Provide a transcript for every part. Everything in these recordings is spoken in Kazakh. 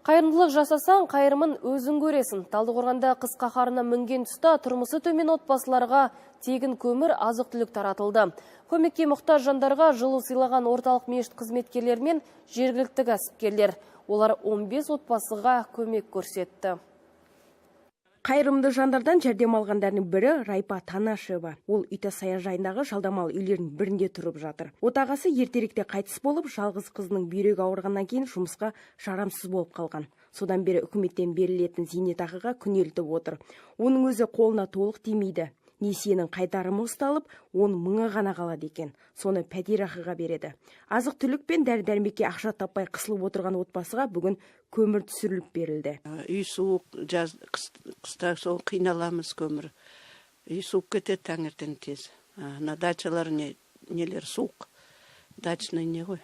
Қайырымдылық жасасаң, қайырымын өзің көресің. Талдықорғанда қыс қаһарына мінген тұста тұрмысы төмен отбасыларға тегін көмір, азық-түлік таратылды. Көмекке мұқтаж жандарға жылу сыйлаған орталық мешіт қызметкерлері мен жергілікті кәсіпкерлер. Олар 15 отбасыға көмек көрсетті. Қайырымды жандардан жәрдем алғандардың бірі – Райпа Танашева. Ол Үйтас саяжайындағы жалдамалы үйлердің бірінде тұрып жатыр. Отағасы ертеректе қайтыс болып, жалғыз қызының бүйрегі ауырғаннан кейін жұмысқа жарамсыз болып қалған. Содан бері үкіметтен берілетін зейнетақыға күнелтіп отыр. Оның өзі қолына толық тимейді. Несиенің қайтарымы ұсталып, 10 мыңы ғана қалады екен. Соны пәтер ақыға береді. Азық түлік пен дәрі-дәрмекке ақша таппай қысылып отырған отбасыға бүгін көмір түсіріліп берілді. Үй суық, жаз, қыста сол қиналамыз. Көмір, үй суып кетеді таңертең тез. Ана дачалар, не нелер суық, дачный не ғой.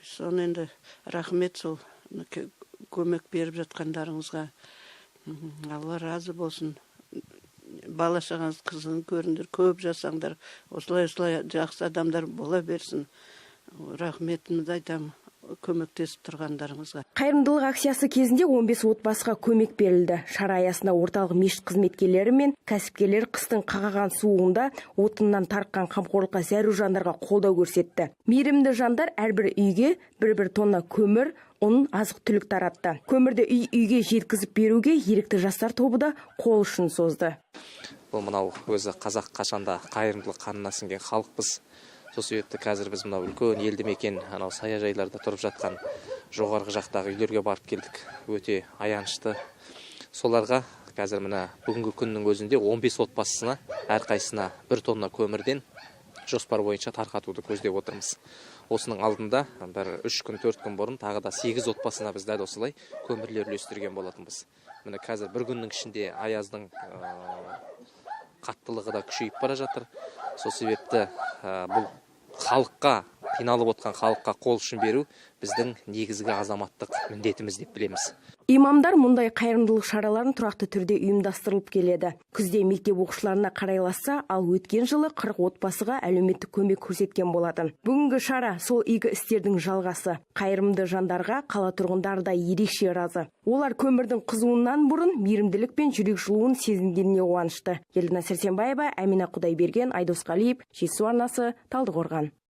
Соны енді рахмет сол көмек беріп жатқандарыңызға. Алла разы болсын. Бала шағаңыз қызығын көріңдер, көп жасаңдар, осылай осылай жақсы адамдар бола берсін. Рахметімді айтамын көмектесіп тұрғандарыңызға. Қайырымдылық акциясы кезінде 15 отбасыға көмек берілді. Шара аясында орталық мешіт қызметкерлері мен кәсіпкерлер қыстың қақаған суығында отыннан тарыққан, қамқорлыққа зәру жандарға қолдау көрсетті. Мейірімді жандар әрбір үйге бір-бір тонна көмір, ұн, азық түлік таратты. Көмірді үй үйге жеткізіп беруге ерікті жастар тобы да қол ұшын созды. Бұл мынау өзі қазақ қашанда қайырымдылық қанына сіңген халықпыз. Сол себепті қазір біз мынау үлкен елді мекен, анау саяжайларда тұрып жатқан жоғарғы жақтағы үйлерге барып келдік. Өте аянышты. Соларға қазір, мына бүгінгі күннің өзінде 15 отбасысына әрқайсысына 1 тонна көмірден жоспар бойынша тарқатуды көздеп отырмыз. Осының алдында бір 3 күн, 4 күн бұрын тағы да сегіз отбасына біз дәл осылай көмірлер үлестірген болатынбыз. Міне, қазір бір күннің ішінде аяздың қаттылығы да күшейіп бара жатыр. Сол себепті бұл халыққа, қиналып отқан халыққа қол ұшын беру біздің негізгі азаматтық міндетіміз деп білеміз. Имамдар мұндай қайырымдылық шараларын тұрақты түрде ұйымдастырылып келеді. Күзде мектеп оқушыларына қарайласса, ал өткен жылы 40 отбасыға әлеуметтік көмек көрсеткен болатын. Бүгінгі шара – сол игі істердің жалғасы. Қайырымды жандарға қала тұрғындары да ерекше разы. Олар көмірдің қызуынан бұрын мейірімділік пен жүрек жылуын сезінгеніне қуанышты. Елдина Сәрсенбаева, Әмина Құдайберген, Айдос Қалиев, Жетісу арнасы, Талдықорған.